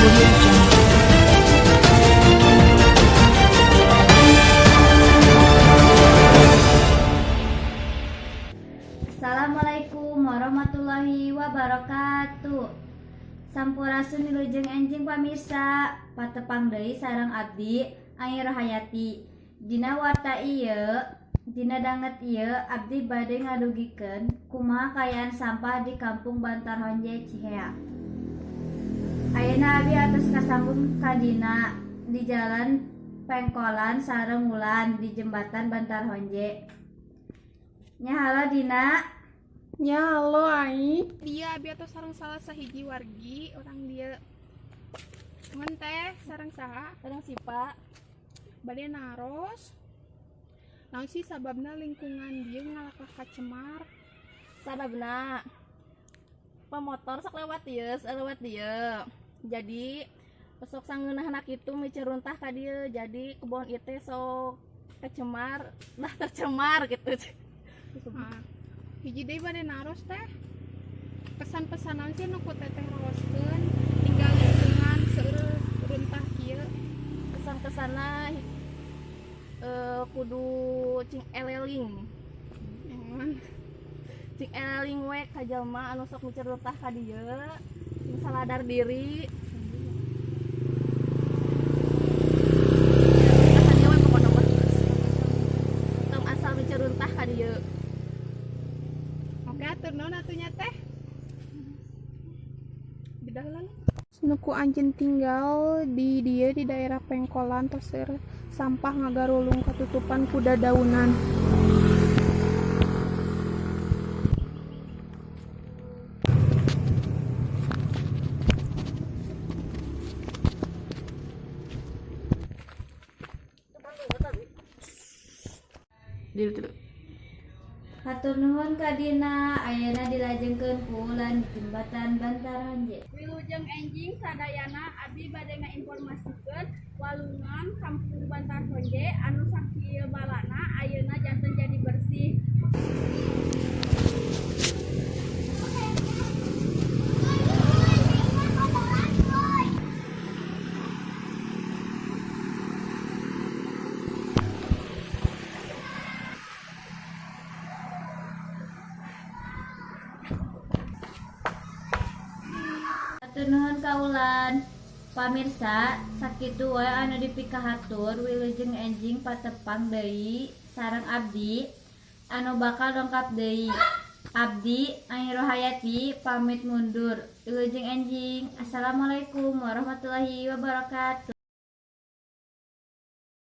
Audio Jungle. Assalamualaikum warahmatullahi wabarakatuh. Sampurasun, wilujeng enjing, pamirsa. Patepang deui sareng abdi, Ai Rohayati. Dina warta ieu, dina danget ieu, abdi bade ngadugikeun kumaha kaayaan sampah di Kampung Bantar Honje, Cihea. Ayeuna abdi atos kasambung ka Dina di Jalan Pengkolan sareng Wulan di Jembatan Bantar Honje. Nya, halo, Dina. Ya, halo, Ai. Dia abi atau sareng salah sahiji wargi orang dia. Ngan teh, sareng saha? Sareng Sipa. Bade naros. Naon sih sababna lingkungan dieu ngalakah kacemar? Sababna pemotor sok lewat dieu, lewat dieu. Jadi sok sangeunahna kitu miceun runtah ka dieu, jadi kebon itu sok kecemar, lah tercemar gitu. Ah, hiji deui bade naros, teh. Pesan-pesan naon sih nu ku teteh raoskeun tinggal lingkungan seueur runtah kieu? Kesan-kesana kudu cing eleling. Emang. Cing eleling we ka jalma anu sok miceun runtah ka dieu, cing saladar diri. Runtah ka dieu we pokona mah. Tong asal miceun runtah ka dieu. Oke, atur nuhun atuh nya, teh. Di dalam nu ku anjeun tinggal di dieu, di daerah Pengkolan, tos seueur sampah ngagarulung katutupan ku dadaunan. Dulu dulu. Hatur nuhun ka Dina, ayeuna dilajengkeun ku Ulan di Jembatan Bantar Honje. Wilujeng enjing sadayana, abdi bade ngainformasikeun walungan Kampung Bantar Honje anu sakieu balana ayeuna janten jadi bersih. Hatur nuhun ka Ulan. Pamirsa, sakitu wae anu dipikahatur. Wilujeng enjing, patepang deui sareng abdi anu bakal dongkap deui. Abdi, Ai Rohayati, pamit mundur. Wilujeng enjing. Assalamualaikum warahmatullahi wabarakatuh.